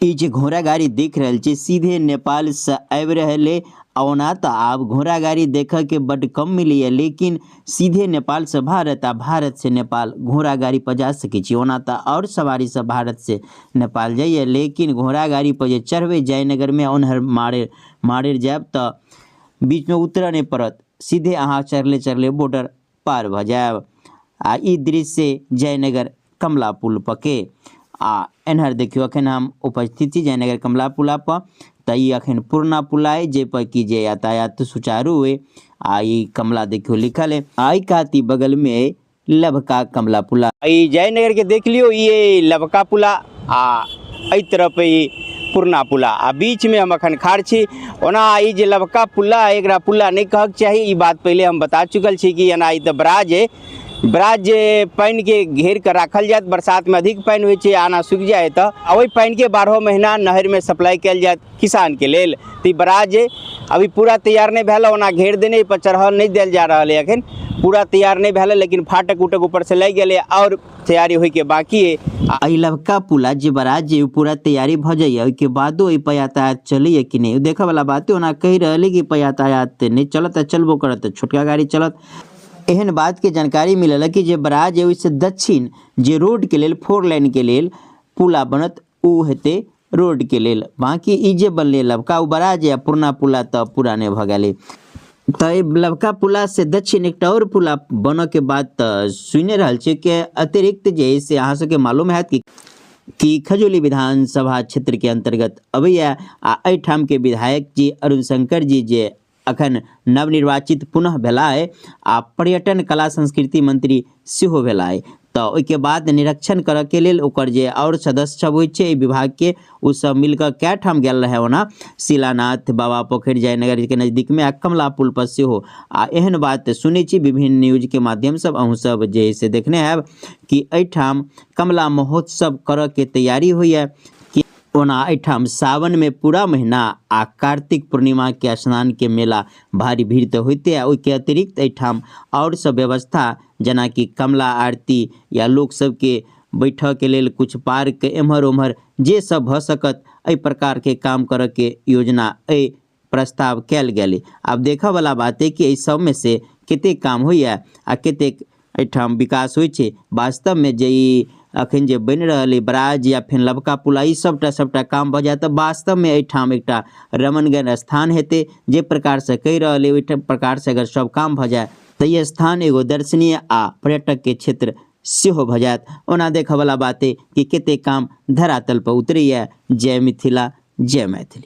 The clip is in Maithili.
ई जे घोड़ा गाड़ी देख रहल छी सीधे नेपाल से आबि रहल है। ओना तऽ आब घोड़ा गाड़ी देखऽ के बड कम मिलैया, लेकिन सीधे नेपाल से भारत आ भारत से नेपाल घोड़ा गाड़ी पर जा सके छी। ओना तऽ और सवारी सब भारत से नेपाल जाइया, लेकिन घोड़ा गाड़ी पर जे चढ़बे जयनगर में ओनहर मारे मारे जायब तऽ बीच में उतरऽ नहीं पड़त, सीधे अहाँ चढ़ले चढ़ले बॉर्डर पार भऽ जायब। आ ई दृश्य जयनगर कमला पुल पर के। आ एन्हर देखियो अखन हम उपस्थित छी जयनगर कमला पुला पर, तऽ ई अखन पुरना पुला है जे पर की जे यातायात सुचारू है। आ ई कमला देखियो लिखल है, आई काती बगल में लभका कमला पुला। ई जयनगर के देख लियो, ये लभका पुला आ एहि तरफ ई पुरना पुला, आ बीच में हम अखन खाड़ छी। ओना ई जे लभका पुला है एकरा पुला नहीं कहक चाही, ई बात पहले हम बता चुकल छी कि एना ई तऽ बराज है। बराज जे पानि के घेर के राखल जायत, बरसात में अधिक पानि होइ छै, आना सूखि जाय तऽ ओहि पानि के 12 महीना नहर में सप्लाई कयल जायत किसान के लेल। तऽ ई बराज है अभी पूरा तैयार नहीं भेल, ओना घेर देने पर चढ़ल नहीं देल जा रहल है, अखन पूरा तैयार नहीं भेल, लेकिन फाटक उटक ऊपर से लागि गेलै और तैयारी होय के बाकी है। आ एहि लभका पुला जे बराज जे पूरा तैयारी भऽ जाइए ओहिके बादो एहि पर यातायात चलैए कि नहि देखऽ वाला बात है। ओना कहि रहल है कि एहि पर यातायात नहि चलत आ चलबो करत तऽ छोटका गाड़ी चलत। एहन बात के जानकारी मिलल है कि जे बराज है ओहिसँ दक्षिण जे रोड के लेल 4 लाइन के लेल पुला बनत उ हेतै रोड के लेल। बाकी ई जे बनलै लभका ओ बराज या पुरना पुला तऽ पूरा नहि भऽ गेलै। तऽ एहि लभका पुला से दक्षिण एकटा और पुला बनऽ के बात तऽ सुनि रहल छी के अतिरिक्त जे है से अहाँ सबके मालूम हैत कि खजौली विधानसभा क्षेत्र के अंतर्गत अबैया आ एहिठाम के विधायक जी अरुण शंकर जी जे अखन नवनिर्वाचित पुनः भेला है आ पर्यटन कला संस्कृति मंत्री सेहो भेला है। तऽ ओहिके बाद निरीक्षण करऽ के लेल ओकर जे और सदस्य सब होइ छै एहि विभाग के ओ सब मिलकऽ कए ठाम गेल रहै। ओना शिलानाथ बाबा पोखरि जयनगर के नजदीक में आ कमला पुल पर सेहो। आ एहन बात सुनै छी विभिन्न न्यूज के माध्यम से, अहूँ सब जे है से देखने हैब कि एहिठाम कमला महोत्सव करऽ के तैयारी होइए। कि ओना एहिठाम सावन में पूरा महीना आ कार्तिक पूर्णिमा के स्नान के मेला भारी भीड़ तऽ होइते आ ओहिके अतिरिक्त एहिठाम और सब व्यवस्था जेनाकि कमला आरती या लोक सबके बैठऽ के लेल कुछ पार्क एम्हर ओम्हर जे सब भऽ सकत एहि प्रकार के काम करऽ के योजना एहि प्रस्ताव कयल गेल। आब देखऽ वाला बात है कि एहि सब में से कतेक काम होइए आ कतेक एहिठाम विकास होइ छै। वास्तव में जे ई अखन जे बनि रहल है बराज या फेर लभका पुला ई सबटा सबटा काम भऽ जायत तऽ वास्तव में एहिठाम एकटा रमणगर स्थान हेतै। जे प्रकार से कहि रहल है ओहि प्रकार से अगर सब काम भऽ जाय तऽ ई स्थान एगो दर्शनीय आ पर्यटक के क्षेत्र सेहो भऽ जायत। ओना देखऽ वाला बात है कि कतेक काम धरातल पर उतरैया। जय मिथिला, जय मैथिली।